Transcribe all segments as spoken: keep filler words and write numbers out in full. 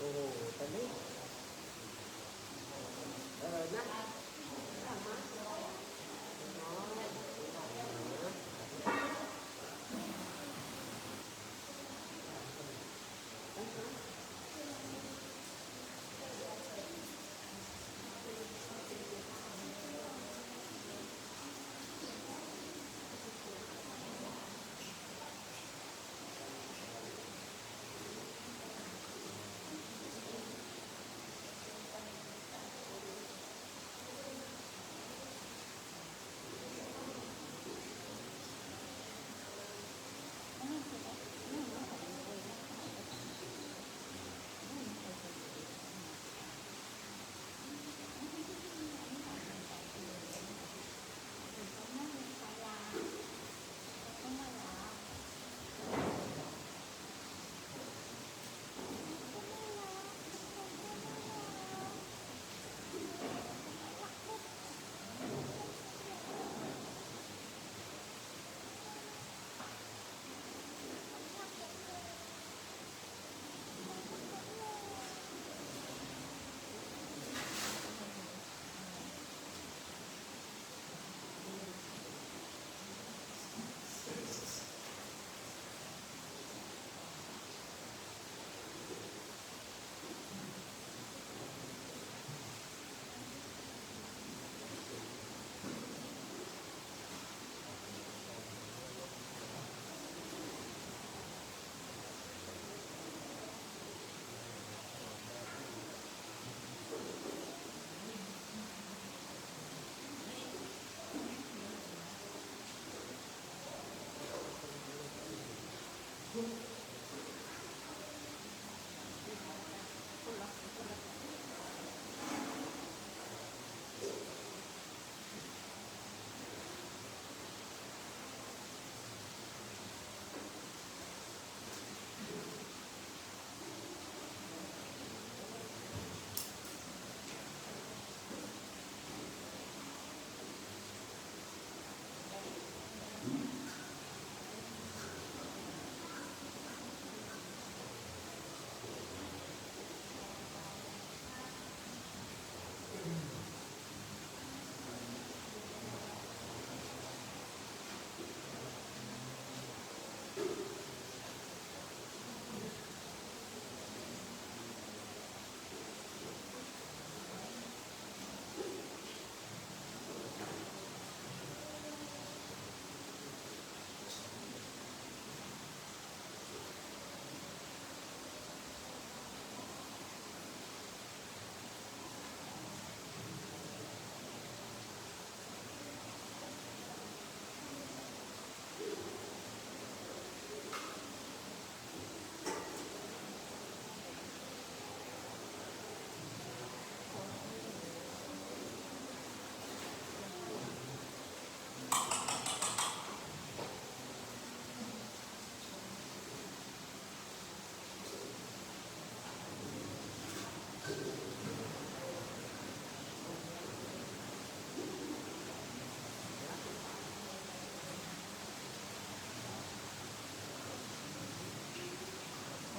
โอ้โห ตอนนี้ เออ นะ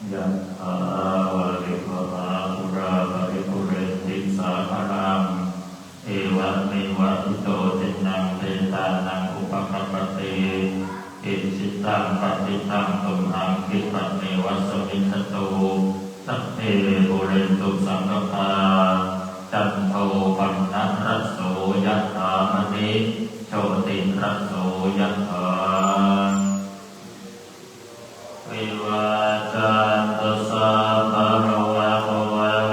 Yathā vārivahā pūrā paripūrenti sāgaraṃ, evameva ito dinnaṃ petānaṃ upakappati. Icchitaṃ patthitaṃ tumhaṃ khippameva samijjhatu, sabbe pūrentu saṅkappā, cando paṇṇaraso yathā, maṇi jotiraso yathā. Vivajjantu sabbarogo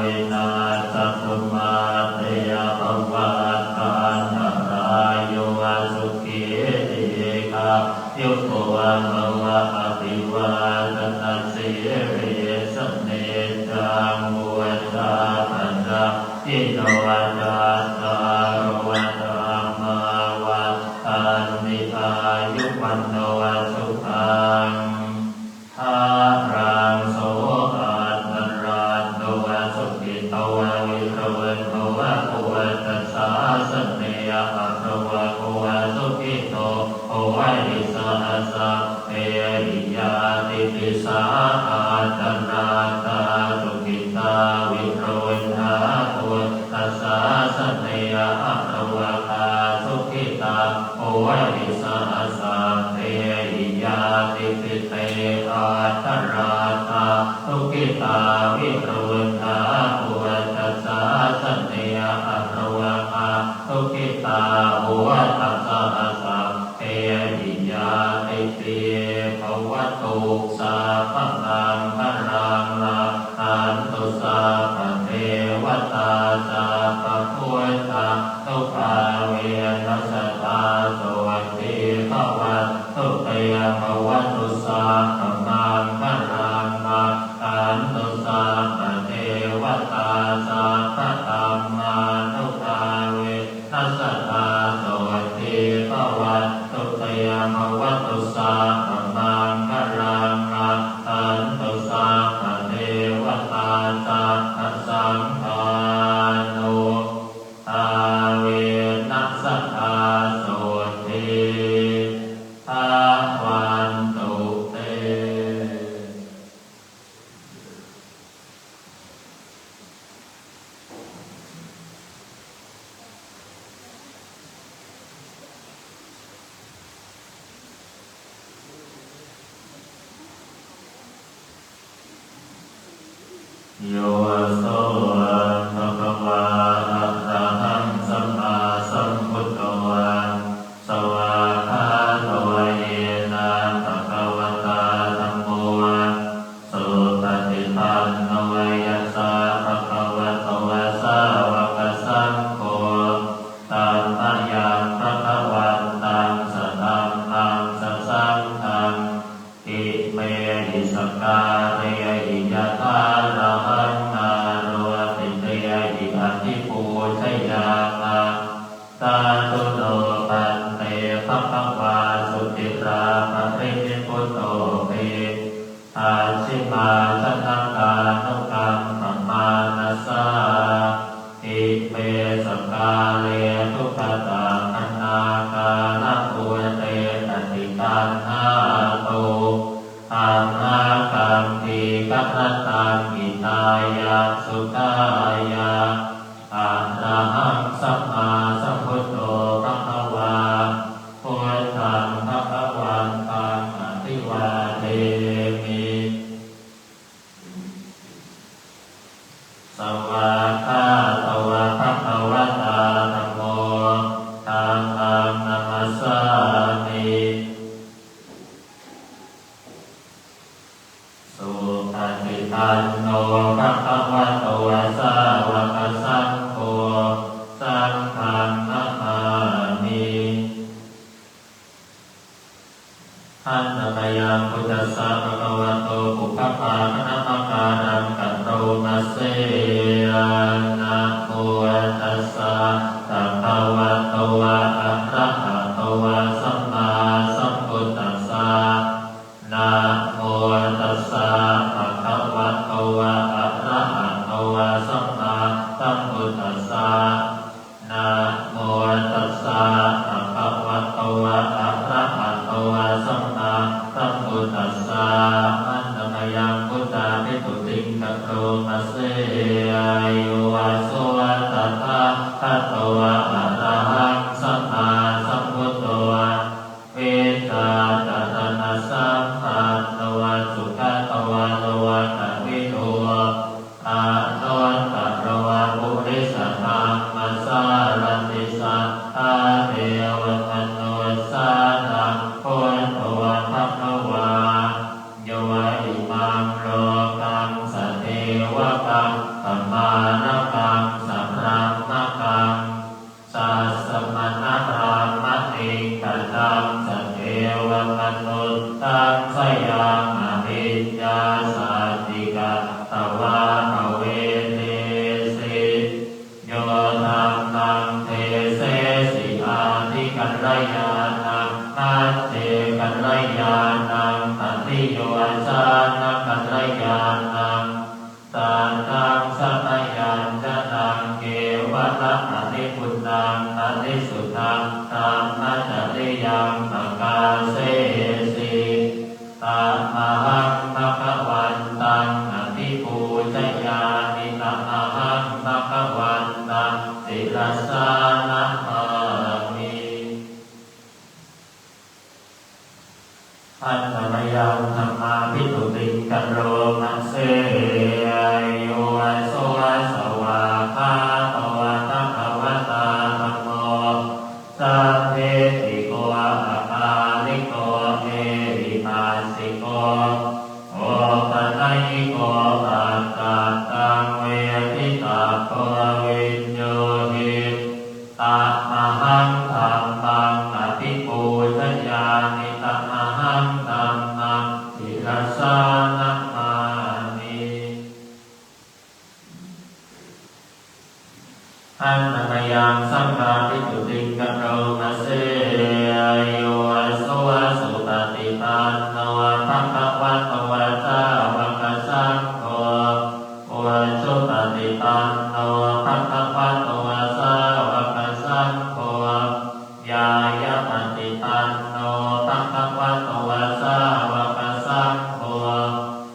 vinassatu, mā te bhavatvantarāyo, sukhī dīghāyuko bhava. Abhivādanasīlissa niccaṃ vuḍḍhāpacāyino, cattāro dhammā vaḍḍhanti, āyu vaṇṇo sukhaṃ balaṃ. So atthaladdho sukhito viruḷho, buddhasāsane abrūḷho, sukhito hohi saha sabbehi ñātibhi. Sā atthaladdhā sukhitā dukkhidā viruḷhā buddhasāsane, arovhā dukkhidā hotha saha sabbehi ñātibhi. Bhavatu sabbamaṅgalaṃ, rakkhantu sabbadevatā, sabbabuddhānubhāvena sadā sotthī bhavantu te. Bhavatu sabbamaṅgalaṃ, rakkhantu sabbadevatā, sabbadhammānubhāvena sadā sotthī bhavantu te. Bhavatu sabbamaṅgalaṃ, rakkhantu sabbadevatā, sabbasaṅghānubhāvena sadā sotthī bhavantu te. Yo so bhagavā arahaṃ sammāsambuddho, svākkhāto yena bhagavatā dhammo, supaṭipanno yassa bhagavato sāvakasaṅgho, tammayaṃ bhagavantaṃ sadhammaṃ sasaṅghaṃ, imehi sakkārehi yathārahaṃ āropitehi abhipūjayāma. Sādhu no bhante bhagavā suciraparinibbutopi, pacchimājanatānukampamānasā, ime sakkāre duggatapaṇṇākārabhūte atigaṇhātu, amhākaṃ dīgharattaṃ hitāya sukhāya. Arahaṃ sammāsambuddho bhagavā, buddhaṃ bhagavantaṃ abhivādemi. Svākkhāto bhagavatā dhammo, dhammaṃ namassāmi. Supaṭipanno bhagavato sāvakasaṅgho, saṅghaṃ namāmi. Handa mayaṃ buddhassa bhagavato pubbabhāganamakāraṃ karoma se. Namo tassa bhagavato arahato sammāsambuddhassa. Namo tassa bhagavato arahato sammāsambuddhassa. Namo tassa bhagavato arahato sammāsambuddhassa. Handa mayaṃ buddhābhistutiṃ karoma se. Yo so tathāgato arahaṃ sammāsambuddho, vijjācaraṇasampanno sugato lokavidū, anuttaro purisadammasārathi satthā devamanussānaṃ buddho bhagavā. Yo imaṃ lokaṃ sadevakaṃ samārakaṃ sabrahmakaṃ, sassamaṇabrāhmaṇiṃ khajaṃ sadevamanussappaṃ, jayaṃ abhiññāsaddhi namāmi. Handa mayaṃ saṅghābhigūtiṃ karoma se. Yo supaṭipanno bhagavato sāvakasaṅgho, ujupaṭipanno bhagavato sāvakasaṅgho, ñāyapaṭipanno bhagavato sāvakasaṅgho,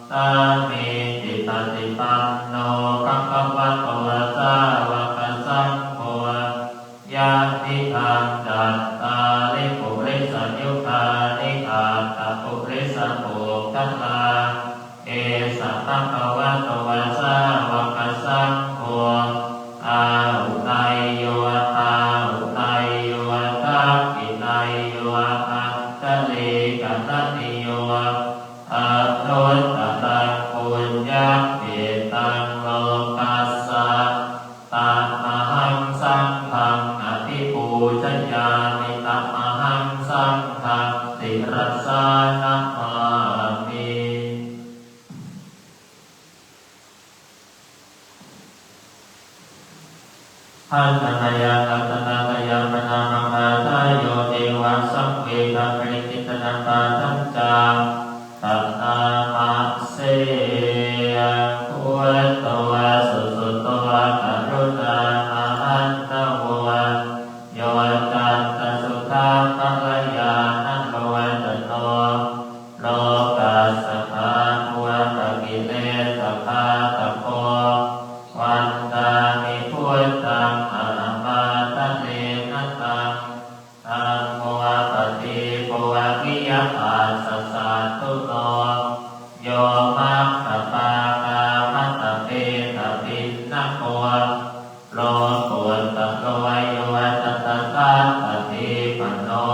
sāmīcipaṭipanno bhagavato sāvakasaṅgho, yadidaṃ cattāri purisayugāni aṭṭha purisapuggalā, esa bhagavato sāvakasaṅgho, āhuneyyo pāhuneyyo dakkhiṇeyyo añjalikaraṇīyo, anuttaraṃ puññakkhettaṃ lokassā. Tamahaṃ saṅghaṃ abhipūjayāmi, tamahaṃ saṅghaṃ sirasā namāmi. Handa mayaṃ ratanattayaṃ paṇāmaṃ ādayo ceva saṃvedhaṃ parikiccaṃ abhātañca paṇāma se. Buddho susuddho karuṇāmahaṇṇavo, yoccantasuddhaṃ kalyāṇaroccano, lokassa pāpūpakilesaghātako, vandāmi buddhaṃ ahaṃ ādarena taṃ. Dhammo padīpo viya passa satthuno, yo maggapākāmatabhedabhinnako, lokuttaro yo tatthatthaṃ padakkhiṇo,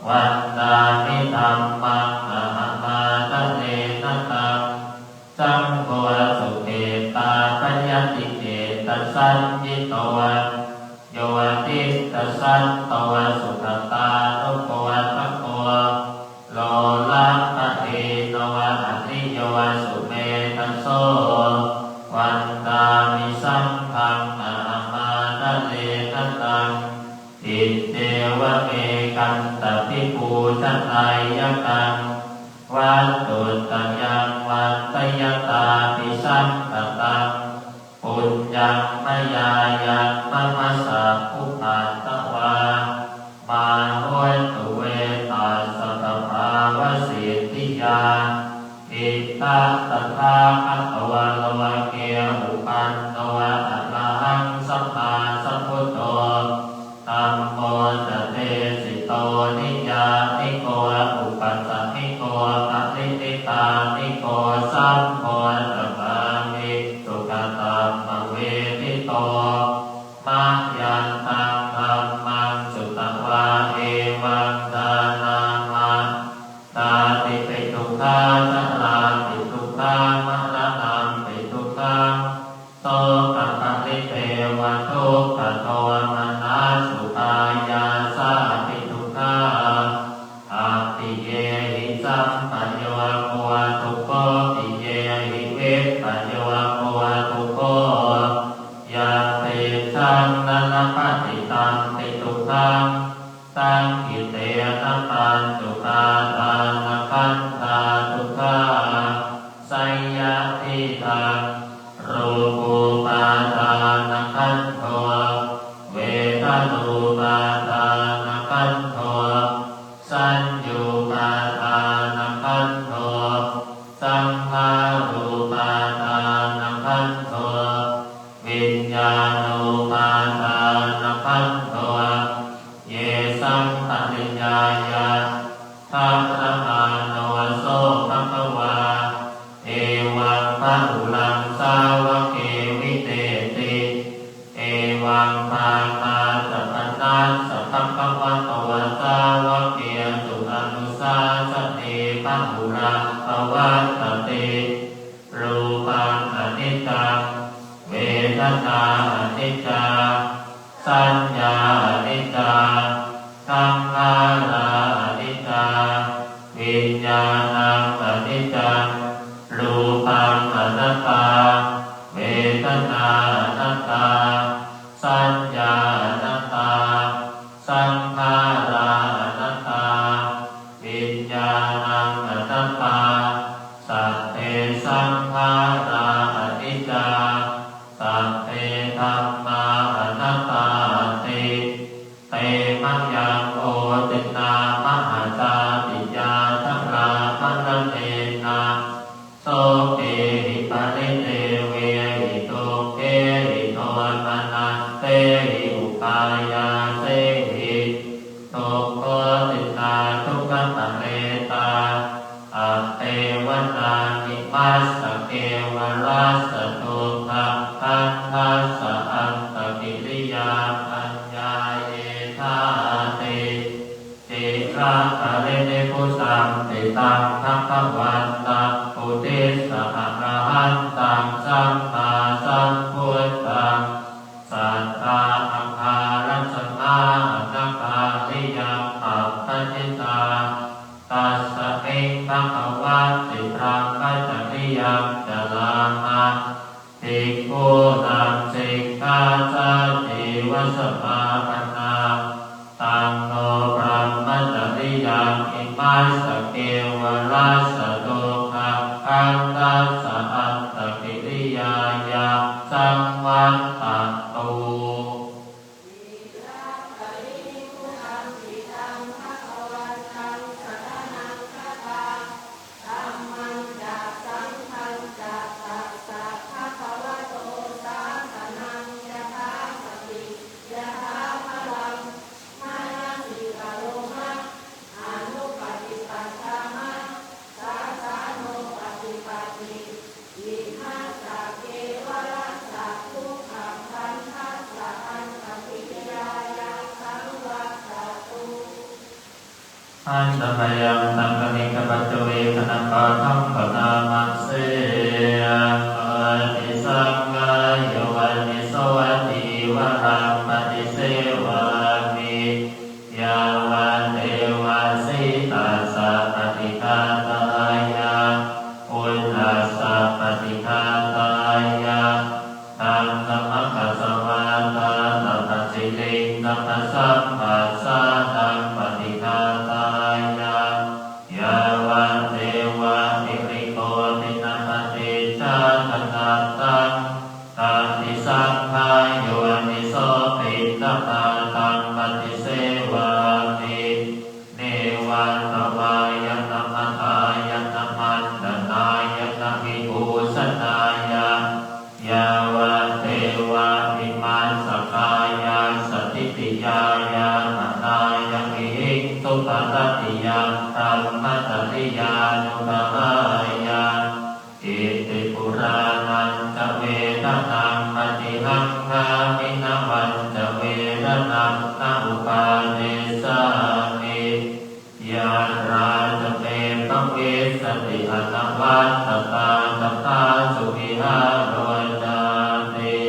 vandāmi dhammaṃ ahaṃ ādarena taṃ. Saṅgho sukhippaññāpiṭṭhitasaññito, yo vittasanto sugatānubhāsiko, lolamphahīno ariyo sumedhaso, vandāmi saṅghaṃ ahaṃ ādarena taṃ. Iccevamekantabhipūjaneyyaṃ vatthuttayaṃ vantayatābhisaṅkhataṃ, puññaṃ mayā yaṃ mama sabbupaddavā, mā hontu ve tassa pabhāvasiddhiyā. Idha tathāgato loke upanno arahaṃ sammāsambuddho, dhammo ca desito niyyāniko upasāmiko parinidāniko, saṅgho ca māmeṃ sugatā pavedito. Mayantaṃ dhammaṃ sutvā evaṃ jānāma, jātipi dukkhā jarāpi dukkhā maraṇampi dukkhaṃ, sokaparidevadukkhadomanassupāyāsāpi dukkhā, appiyehi sampayogo dukkho, piyehi vippayogo dukkho, yampicchaṃ na labhati tampi dukkhaṃ, saṅkhittena pañcupādānakkhandhā dukkhā. Seyyathīdaṃ: rūpūpādānakkhandho, vedanūpādānakkhandho, saññūpādānakkhandho, saṅkhārūpādānakkhandho, viññāṇūpādānakkhandho. Yesaṃ pariññāya dharamāno so bhagavā, evaṃ bahulaṃ sāvake vineti. Evaṃ bhāgā ca panassa bhagavato sāvakesu anussāsanī bahulā pavattati. Rūpaṃ aniccaṃ, vedanā aniccā, saññā aniccā, saṅkhārā aniccā, viññāṇaṃ aniccaṃ, saṅkhārā aniccā, sabbe dhammā anattāti. Te mayaṃ otiṇṇā mahāsāsiyā, jarāmaraṇena sokehi paridevehi, dukkhehi domanassehi upāyāsehi, dukkhotiṇṇā dukkhaparetā, attevanāni massa kevalassa dukkhakkhandhassa antakiriyā paññāyedhāti. Ciraparinibbutampi taṃ bhagavantaṃ uddissa arahantaṃ sammāsambuddhaṃ, satthā akālasmā anakāliyaṃ appatiṭṭhā. Tasmiṃ bhagavati brahmacariyaṃ carāma, bhikkhūnaṃ sikkhāsājīvasamāpanā. Taṃ no brahmacariyaṃ imassa kevalassa dukkhakkhandhassa antakiriyāya saṃvattatu. Sīlaparinibbutampi taṃ bhagavantaṃ saraṇaṃ gataṃ, dhammañca saṅghañca tassa bhagavato sāsanaṃ yathāsati yathābalaṃ manasikaroma anupaṭipattāma sāsanūpaṭipatti. Imassa kevalassa dukkhakkhandhassa antakiriyāya saṃvattatu. Handa mayaṃ taṃ khaṇikapaccavekkhaṇapāṭhaṃ bhaṇāma se. Paṭisaṅkhā yoniso cīvaraṃ paṭisevāmi, yāvadeva sītassa paṭighātāya, uddassa paṭighātāya, taṃsamakasavātātapasiriṃsapasamphassānaṃ paṭighātāya, yāvadeva hirikopinapaṭicchādanatthaṃ. Paṭisaṅkhā yoniso piṇḍapātaṃ paṭisevāmi, neva davāya na madāya na maṇḍanāya na vibhūsanāya, yāvadeva imassa kāyassa ṭhitiyā yāpanāya vihiṃsuparatiyā brahmacariyānuggahāya. Iti purāṇañca vedanaṃ paṭihaṅkhāmi navañca vedanaṃ na uppādessāmi, yātrā ca me bhavissati anavassatā ca phāsuvihāro cāti.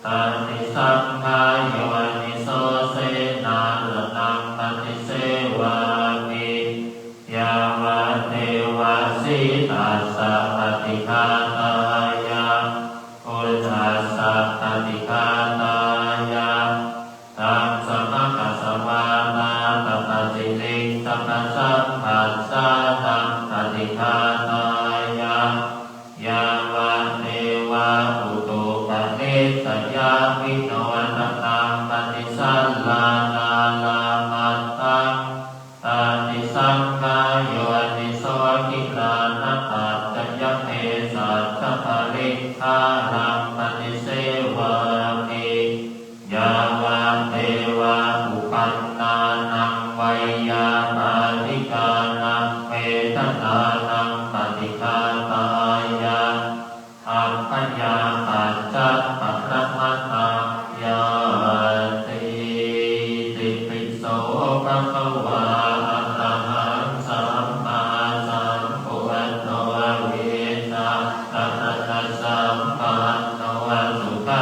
Paṭisaṅkhā yoniso senāsanaṃ paṭisevāmi, yāvadeva sītassa paṭighātāya, uddassa paṭighātāya, taṃsamakasavātātapasiriṃsapasamphassānaṃ paṭighātāya, yāvadeva utuparissayavinodanaṃ paṭisallānārāmatthaṃ. Paṭisaṅkhā yoniso gilānapaccayabhesajjaparikkhāraṃ paṭisevāmi, yāvadeva uppannānaṃ veyyābādhikānaṃ vedanānaṃ paṭighātāya, abyāpajjhaparamatāyāti. Itipi so bhagavā arahaṃ sammāsambuddho vijjācaraṇasampanno suga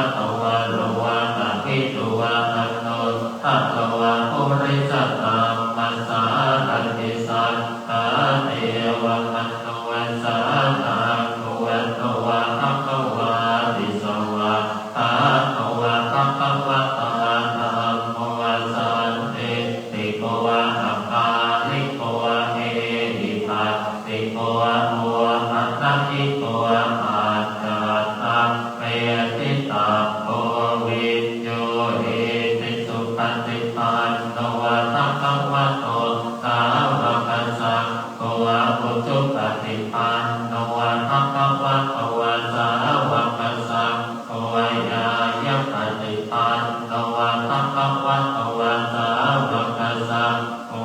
paccattaṃ veditabbo viññūhīti. Supaṭipanno bhagavato sāvakasaṅgho, ujupaṭipanno bhagavato sāvakasaṅgho, ñāyapaṭipanno bhagavato sāvakasaṅgho,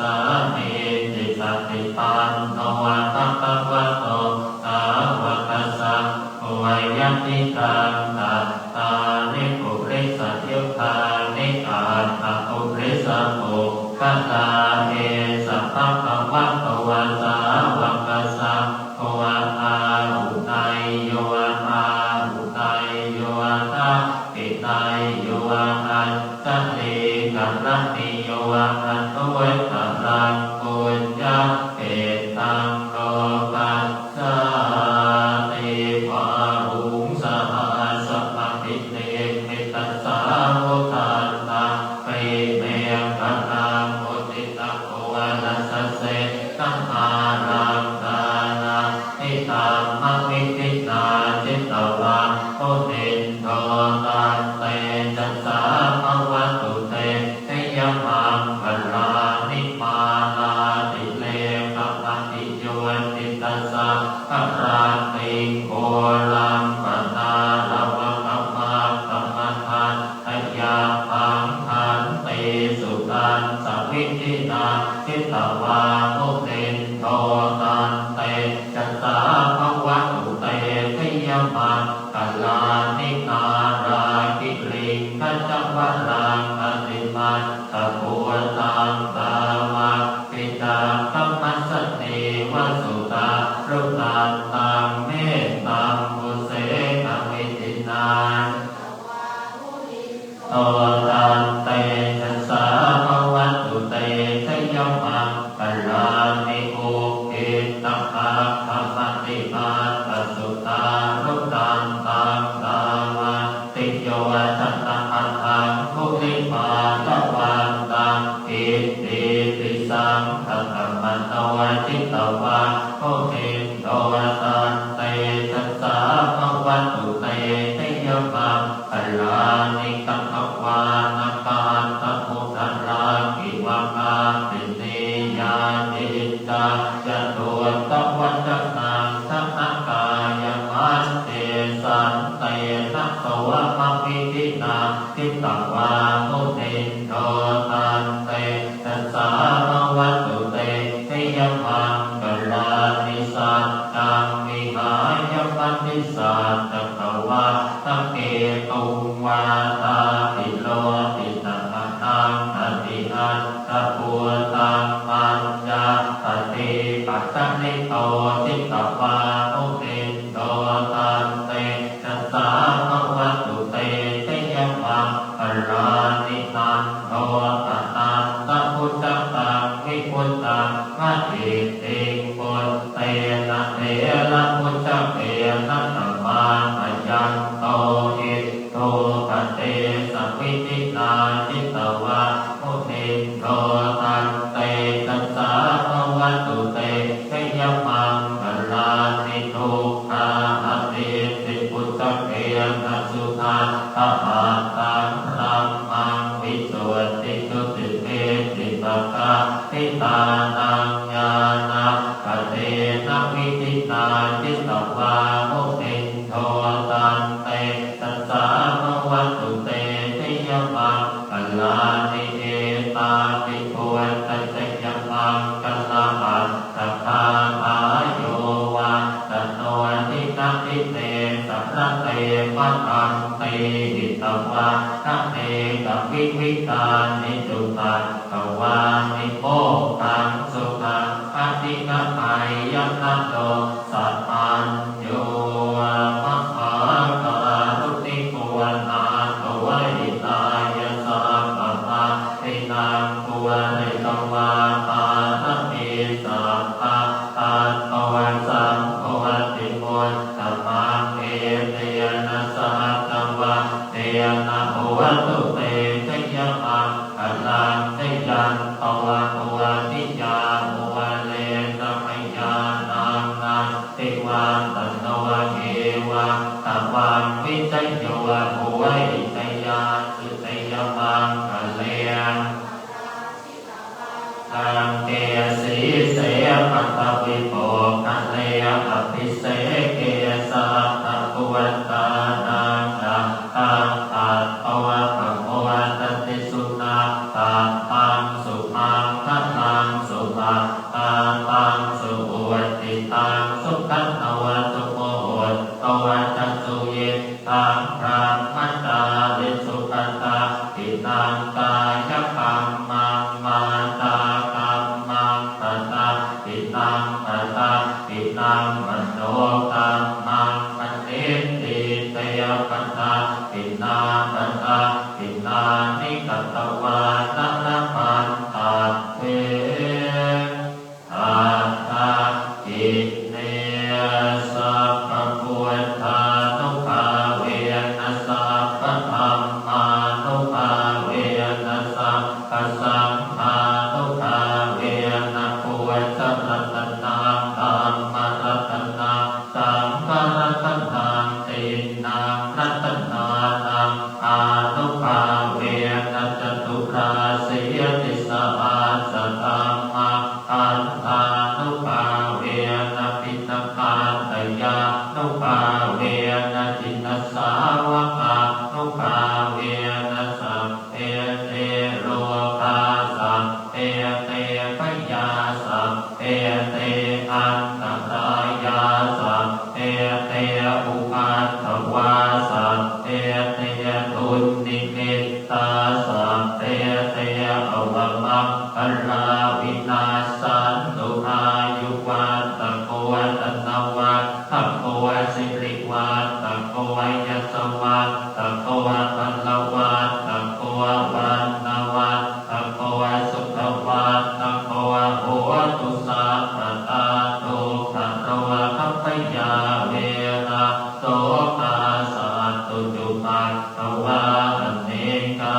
sāmīcipaṭipanno bhagavato sāvakasaṅgho, yadidaṃ cattāri purisayugāni aṭṭha purisapuggalā, esa bhagavato sāvakasaṅgho, āhuneyyo pāhuneyyo dakkhiṇeyyo añjalikaraṇīyo anuttaraṃ puññakkhettaṃ lokassāti. Bāhuṃ sahassamabhinimmitasāvudhantaṃ grīmekhalaṃ udita ghorasasenamāraṃ dānādidhammavidhinā jitavā munindo tantejasā bhavatu te jayamaṅgalāni. Mārātirekamabhiyujjhitasabbarattiṃ ghorampanāḷavakamakkhamathaddhayakkhaṃ khantīsudantavidhinā jitavā munindo tantejasā bhavatu te jayamaṅgalāni. Nāḷāgiriṃ gajavaraṃ atimattabhūtaṃ dāvaggicakkamasanīva sudāruṇantaṃ mettambusekavidhinā tantejasā bhavatu te jayamaṅgalāni. Ukkhittakhaggamatihatthasudāruṇantaṃ dhāvantiyojanapathaṅgulimālavantaṃ iddhībhisaṅkhatamano jitavā munindo tantejasā bhavatu te jayamaṅgalāni. Katvāna kaṭṭhamudaraṃ iva gabbhinīyā ciñcāya duṭṭhavacanaṃ janakāyamajjhe santena somavidhinā jitavā munindo tantejasā bhavatu te jayamaṅgalāni. Saccaṃ vihāya matisaccakavādaketuṃ vādābhiropitamanaṃ atiandhabhūtaṃ paññāpadīpajalito jitavā munindo tantejasā bhavatu te jayamaṅgalāni. Nandopanandabhujagaṃ vibudhaṃ mahiddhiṃ puttena therabhujagena damāpayanto iddhūpadesavidhinā jitavā munindo tantejasā bhavatu te jayamaṅgalāni. Duggāhadiṭṭhibhujagena sudaṭṭhahatthaṃ brahmaṃ visuddhijutimiddhibakābhidhānaṃ ñāṇāgadena vidhinā jitavā munindo tantejasā bhavatu te jayamaṅgalāni. Etāpi buddhajayamaṅgalaaṭṭhagāthā yo vācano dinadine sarate matandī hitvānanekavividhāni cupaddavāni mokkhaṃ sukhaṃ adhigameyya naro sapañño. Mahākāruṇiko nātho hitāya sabbapāṇinaṃ pūretvā pāramī sabbā patto sambodhimuttamaṃ etena saccavajjena hotu te jayamaṅgalaṃ. Jayanto bodhiyā mūle sakyānaṃ nan Vaṃ vijayo hohi jayassu jayamaṅgale. Raṅge sīse paṭhavipokkhare abhiseke sabbabuddhānaṃ aggappatto pamodati. Sunakkhattaṃ sumaṅgalaṃ supabhātaṃ suhuṭṭhitaṃ sukhaṇo sumuhutto ca suyiṭ ṭhaṃ brahmacārisu padakkhiṇaṃ kāyakammaṃ vācākammaṃ padakkhiṇaṃ padakkhiṇaṃ manokammaṃ paṇidhī te padakkhiṇā padakkhiṇāni katvāna labhantatthe padakkhiṇe. Sabbabuddhānubhāvena sabbadhammānubhāvena sabbasaṅghānubhāvena buddharatanaṃ dhammaratanaṃ saṅgharatanaṃ tiṇṇaṃ ratanānaṃ ānubhāvena caturāsītisahassadhamma kkhandhānubhāvena piṭakattayānubhāvena jinasāvakānubhāvena sabbe te rogā sabbe te bhayā sabbe te antarāyā sabbe te upaddavā sabbe te dunnimit tā sabbe te avamaṅgalā vinassantu. Āyuvaḍḍhako dhanavaḍḍhako sirivaḍḍhako yasavaḍḍhako balavaḍḍhako vaṇṇavaḍḍhako sukhavaḍḍhako hotu sabbadā. Dukkharogabhayā verā sokā sattu cupaddavā anekā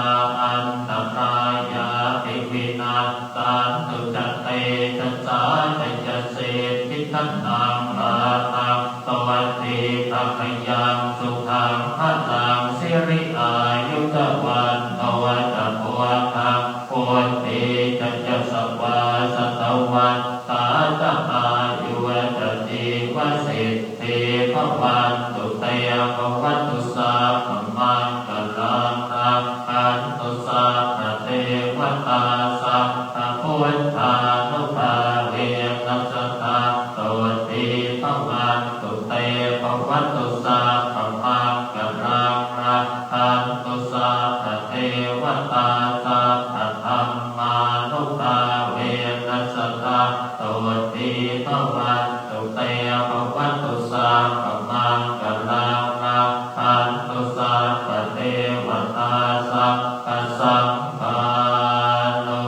antarāyāpi vinassantu ca tejasā. Jayasiddhi dhanaṃ lābhaṃ sotthi bhāgyaṃ sukhaṃ balaṃ siri āyu ca vaṇṇo ca bhogaṃ vuḍḍhī ca yasavā satavassā ca āyū ca jīvasiddhī bhavantu te. Bhavatu sabbamaṅgalaṃ rakkhantu sabbadevatā sabbabuddhānubhāvena sadā sotthī bhavantu te. Bhavatu sabbamaṅgalaṃ rakkhantu sabbadevatā sabbadhammānubhāvena sadā sotthī bhavantu te. Bhavatu sabbamaṅgalaṃ rakkhantu sabbadevatā sabbasaṅghānu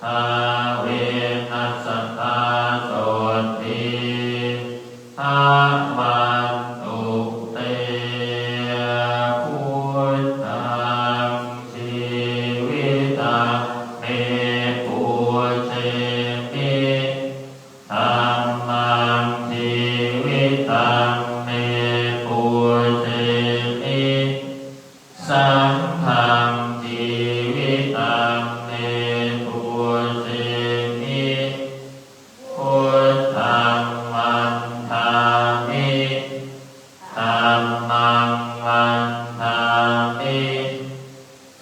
bhāvena sadā sotthī bhavantu te. Buddhaṃ jīvitaṃ me pūjemi, dhammaṃ jīvitaṃ me pūjemi, saṅghaṃ jīvitaṃ me pūjemi. Buddhaṃ vandāmi, dhammaṃ vandāmi,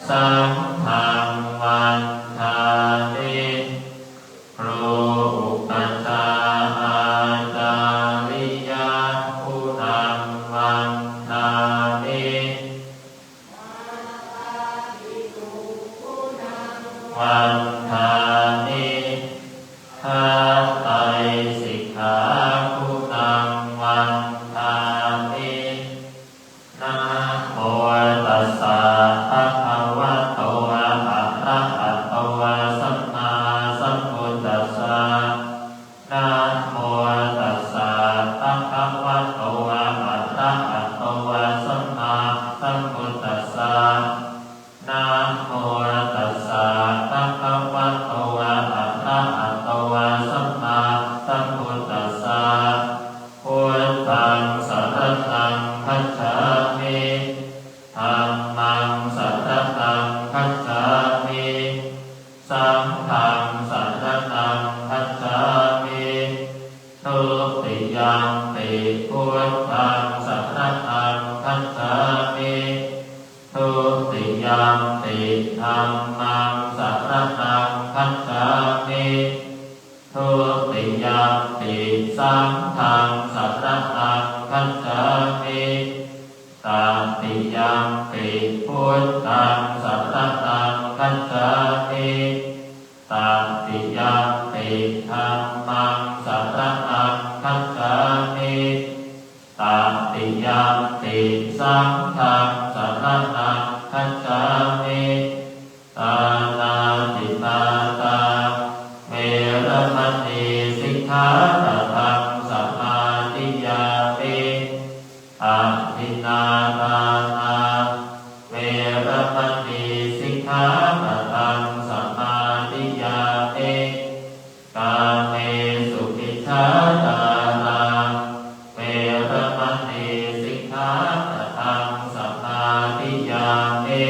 saṅghaṃ vandāmi. ครูอุปัชฌาย์อาจาริยะ guṇaṃ vandāmi, vandāmi. พระไตรสิกขา guṇaṃ vandāmi. Namo tassa bhagavato arahato sammāsambuddhassa. Namo tassa bhagavato arahato sammāsambuddhassa. Namo tassa bhagavato arahato sammāsambuddhassa. Buddhaṃ saraṇaṃ gacchāmi. Dhammaṃ saraṇaṃ gacchāmi. Saṅghaṃ saraṇaṃ gacchāmi. Dutiyampi buddhaṃ saraṇaṃ gacchāmi. Dutiyampi dhammaṃ saraṇaṃ gacchāmi. Dutiyampi saṅghaṃ saraṇaṃ gacchāmi. Tatiyampi buddhaṃ saraṇaṃ gacchāmi. Tatiyampi dhammaṃ saraṇaṃ gacchāmi. Tatiyampi saṅghaṃ saraṇaṃ gacchāmi. Pāṇātipātā veramaṇī sikkhāpadaṃ samādiyāmi. Adinnādānā veramaṇī sikkhāpadaṃ samādiyāmi. Kāmesu micchācārā veramaṇī sikkhāpadaṃ samādiyāmi.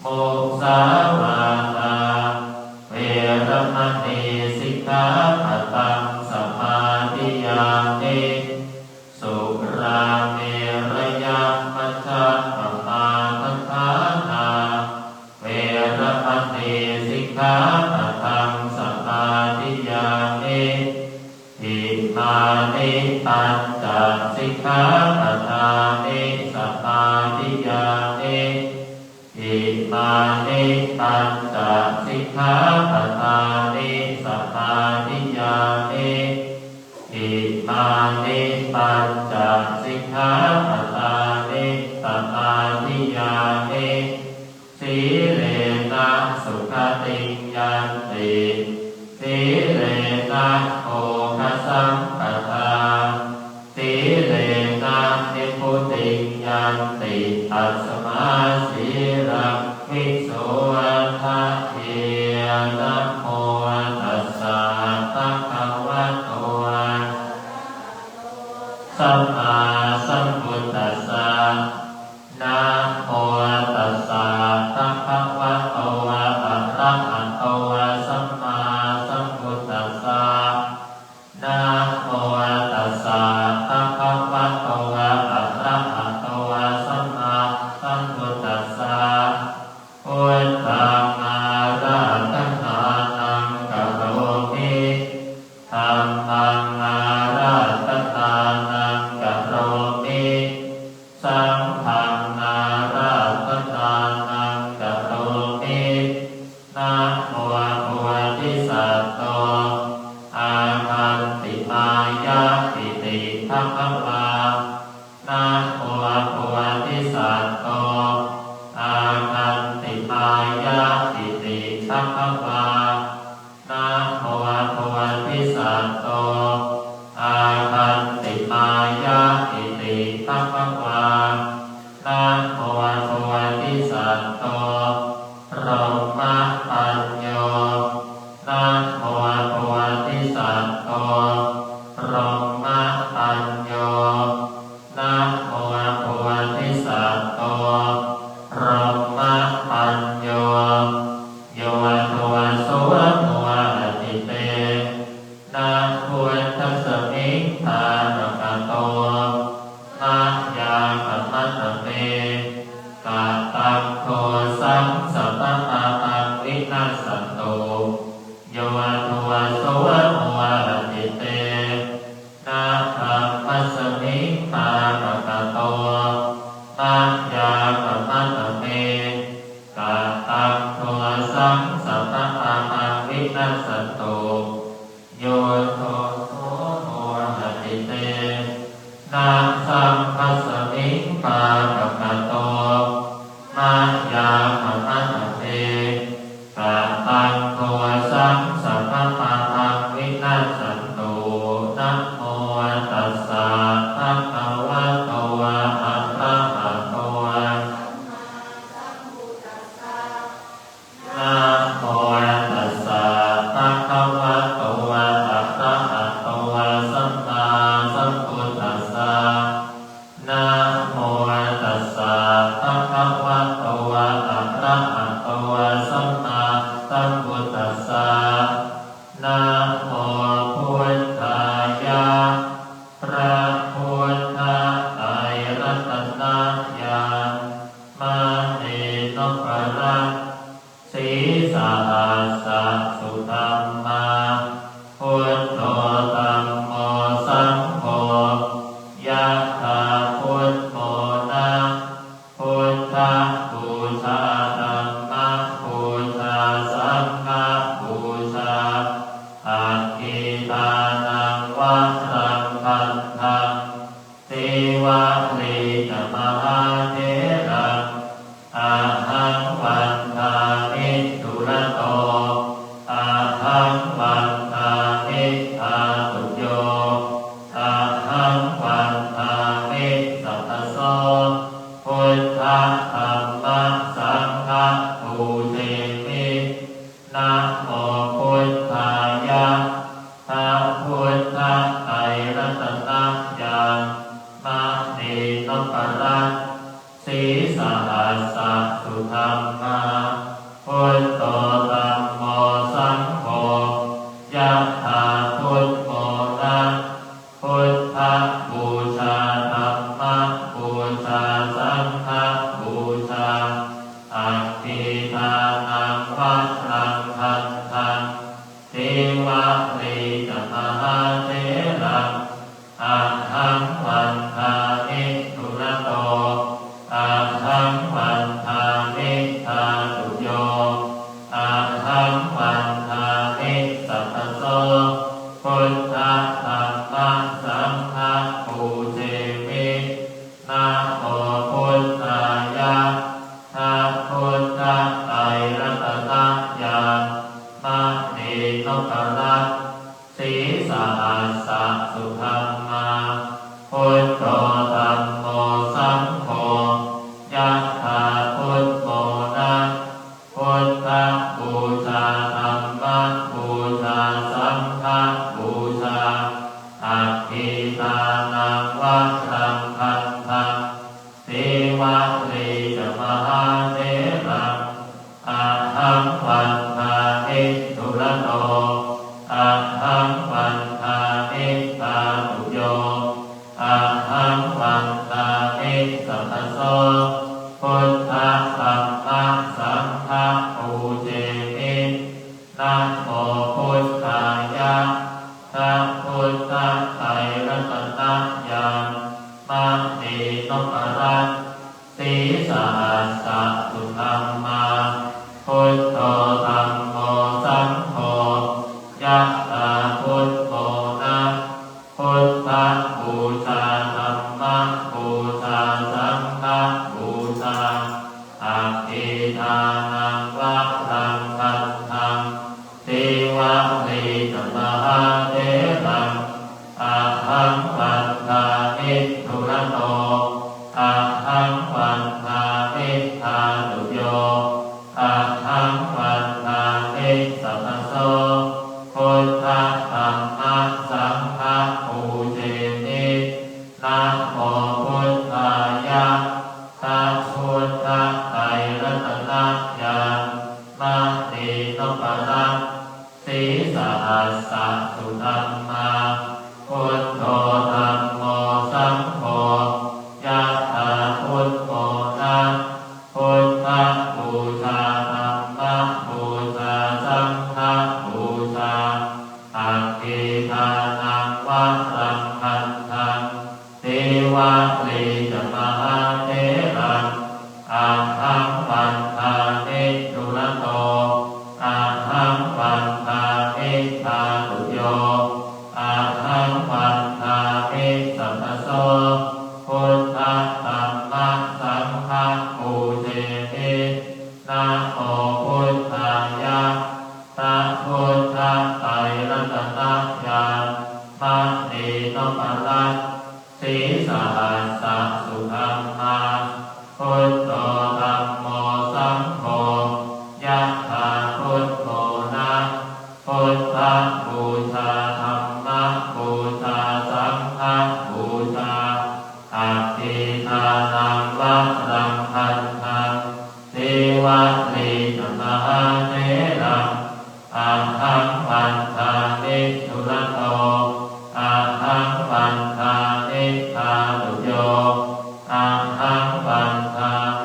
Musāvādā veramaṇī sikkhāpadaṃ samādiyāmi. Surāmerayamajjapamādaṭṭhānā veramaṇī sikkhāpadaṃ samādiyāmi. Imāni pañca sikkhāpadāni samādiyāmi. Imāni pañca sikkhāpadāni samādiyāmi. Imāni pañca sikkhāpadāni samādiyāmi. Sīlena sugatiṃ yanti, sīlena bhogasampadā, sīlena nibbutiṃ yanti, tasmā sīlaṃ visodhaye. Namo tassa bhagavato sammāsambuddhassa. Namo tassa bhagavato arahato sammāsambuddhassa. Namo tassa bhagavato arahato sammāsambuddhassa. Buddhaṃ ārādhanānaṃ karomi. Dhammaṃ ārādhanānaṃ karomi. Saṅghaṃ ārādhanānaṃ karomi. Namo bodhisatto, āgantimāya iti bhagavā. Namo bodhisatto, āgantimāya iti bhagavā. Namo bodhisatto, āgantimāya iti bhagavā. Namo bodhisatto, brahmapañño. Namo bodhisatto, brahmapañño. Namo bodhisatto, brahmapañño. Yo doso muhati te, na buddhasmiṃ pāpakato, mayā khamata me, kataṃ dosaṃ sabba pāpaṃ vinassantu. Yo doso muhati te, na brahmasmiṃ pāpakato, mayā khamata me, kataṃ dosaṃ sabba pāpaṃ vinassantu. Yo doso muhati te, na saṅghasmiṃ pāpakato, mayā khamata me, kataṃ dosaṃ sabba pāpaṃ vinassantu. Namo tassa bhagavato arahato. Namo tassa bhagavato arahato sammāsambuddhassa. Namo Yathā buddho na, buddhapūjā dhammapūjā saṅghapūjā, aggīdānaṃ varaṃ bandhaṃ, Sīvalī ca mahātheraṃ, ahaṃ vandāmi dūrato, ahaṃ vandāmi dhātuyo, ahaṃ vandāmi sabbaso, buddha dhamma saṅgha pūjemi. Namo buddhāya, พระ buddha ไตรรัตนญาณ มณีนพรัตน์ sīsahassa sudhammā, buddho dhammo saṅgho, yathā buddho na, buddhapūjā dhammapūjā saṅghapūjā, aggīdānaṃ varaṃ bandhaṃ, Sīvalī ca mahātheraṃ, ahaṃ vandāmi dūrato, ahaṃ vandāmi dhātuyo, ahaṃ vandāmi sabbaso, buddha dhamma saṅgha pūjemi. Namo buddhāya, พระ buddha ไตรรัตนญาณ มณีนพรัตน์ sīsahassa sudhammā, buddho dhammo saṅgho, yathā buddho na, buddhapūjā dhammapūjā saṅghapūjā, aggīdānaṃ varaṃ bandhaṃ, Sīvalī ca mahātheraṃ, ahaṃ vandāmi dūrato, ahaṃ vandāmi dhātuyo, ahaṃ vandāmi sabbaso, buddha dhamma saṅgha pūjemi. Namo buddhāya, พระ buddha ไตรรัตนญาณ มณีนพรัตน์ sīsahassa sudhammā, buddho dhammo saṅgho, yathā buddho na, buddhapūjā dhammapūjā saṅghapūjā, aggīdānaṃ varaṃ bandhaṃ, Sīvalī ca mahātheraṃ, ahaṃ vandāmi dūrato, ahaṃ vandāmi dhātuyo, ahaṃ vandāmi sabbaso, buddha dhamma saṅgha pūjemi. Namo buddhāya, พระ buddha ไตรรัตนญาณ มณีนพรัตน์ sīsahassa sudhammā, buddho dhammo saṅgho, yathā buddho na, buddhapūjā dhammapūjā saṅghapūjā, aggīdānaṃ varaṃ bandhaṃ, Sīvalī ca mahātheraṃ, ahaṃ vandāmi dūrato, ahaṃ vandāmi dhātuyo, ahaṃ vandāmi sabbaso, buddha dhamma saṅgha pūjemi. Namo buddhāya, พระ buddha ไตรรัตนญาณ มณีนพรัตน์ sīsahassa sudhammā, buddho dhammo saṅgho, yathā buddho na, buddhapūjā dhammapūjā saṅghapūjā, aggīdānaṃ varaṃ bandhaṃ, Sīvalī ca mahātheraṃ, ahaṃ vandāmi dūrato, ahaṃ vandāmi dhātuyo, ahaṃ vandāmi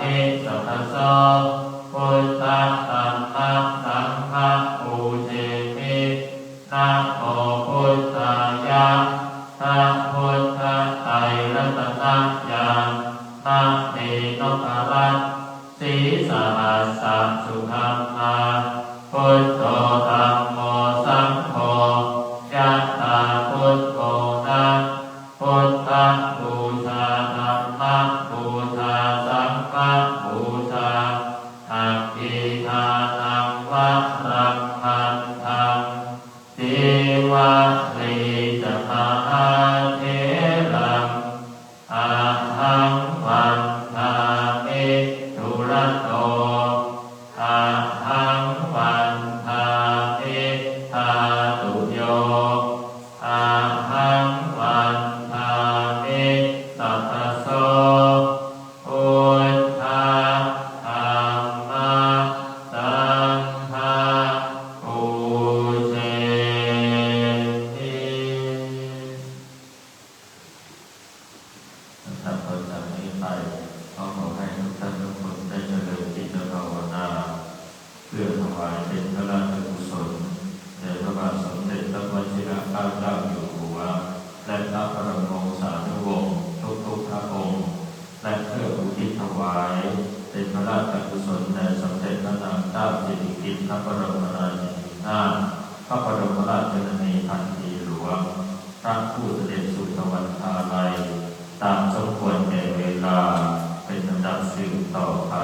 ratanayaṃ, mani nopparatsi sahassa sudhammā, buddho dhammo saṅgho, yathā buddho na, buddhapūjā dhammapūjā saṅghapūjā, aggīdānaṃ varaṃ gandhaṃ, sīvalī ca mahātheraṃ, ahaṃ vandāmi dūrato, ahaṃ vandāmi dhātuyo, ahaṃ vandāmi sattaso, buddha dhamma saṅgha pūjemi. นับต่อจากนี้ไป ก็ขอให้ทุกท่านทุกคนได้เจริญจิตภาวนา เพื่อถวายเป็นพระราชกุศลแด่พระบาทสมเด็จพระวชิรเกล้าเจ้าอยู่หัว และพระบรมวงศานุวงศ์ทุกๆพระองค์ และเพื่ออุทิศถวายเป็นพระราชกุศลแด่สมเด็จพระนางเจ้าสิริกิติ์พระบรมราชินีนาถ พระบรมราชชนนีพันปีหลวง พระผู้เสด็จสู่สวรรคาลัย ตามสมควรแก่เวลา เป็นลำดับสืบต่อไป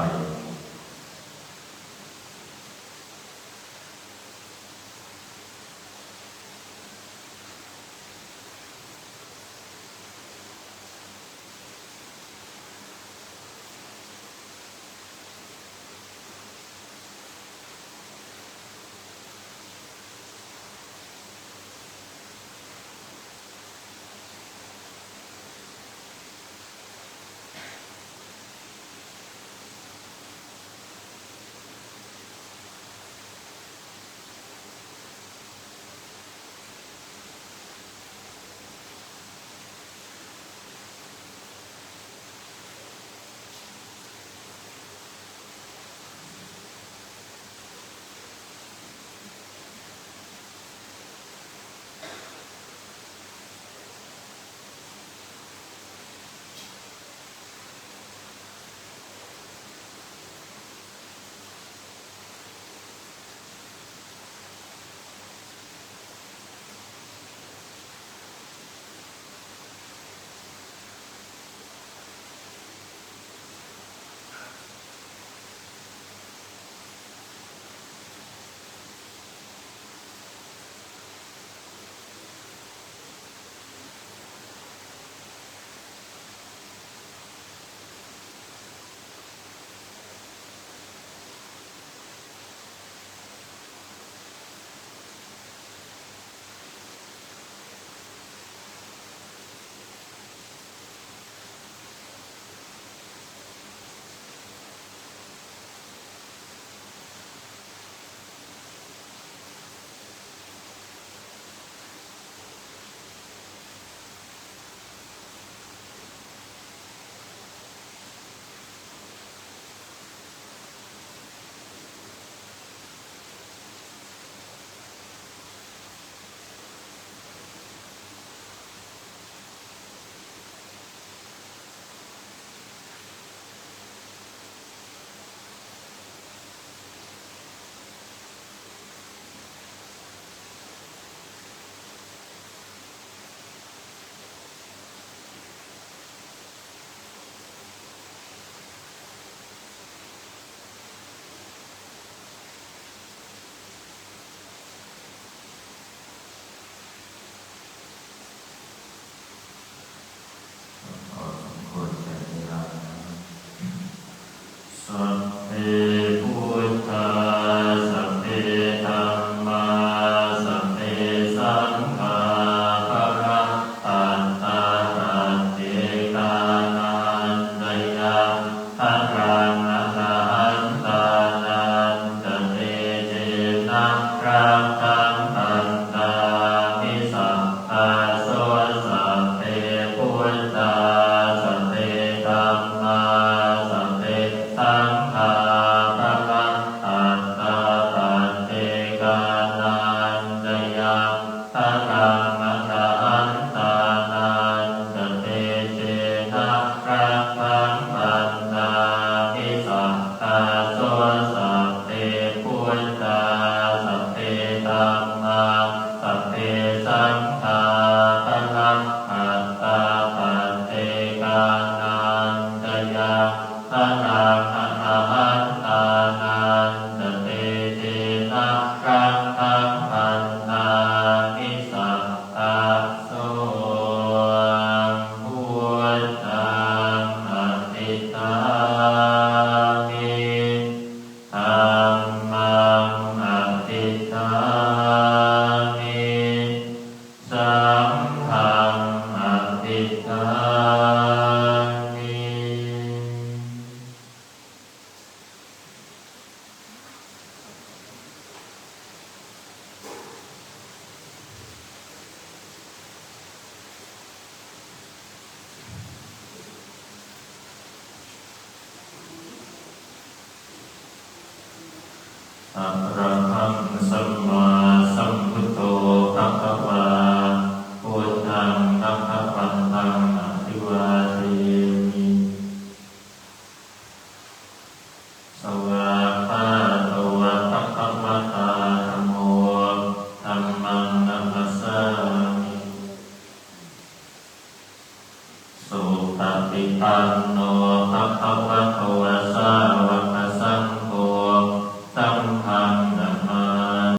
Arahaṃ sammāsambuddho bhagavā, buddhaṃ bhagavantaṃ abhivādemi. Svākkhāto bhagavatā dhammo, dhammaṃ namassāmi. Supaṭipanno bhagavato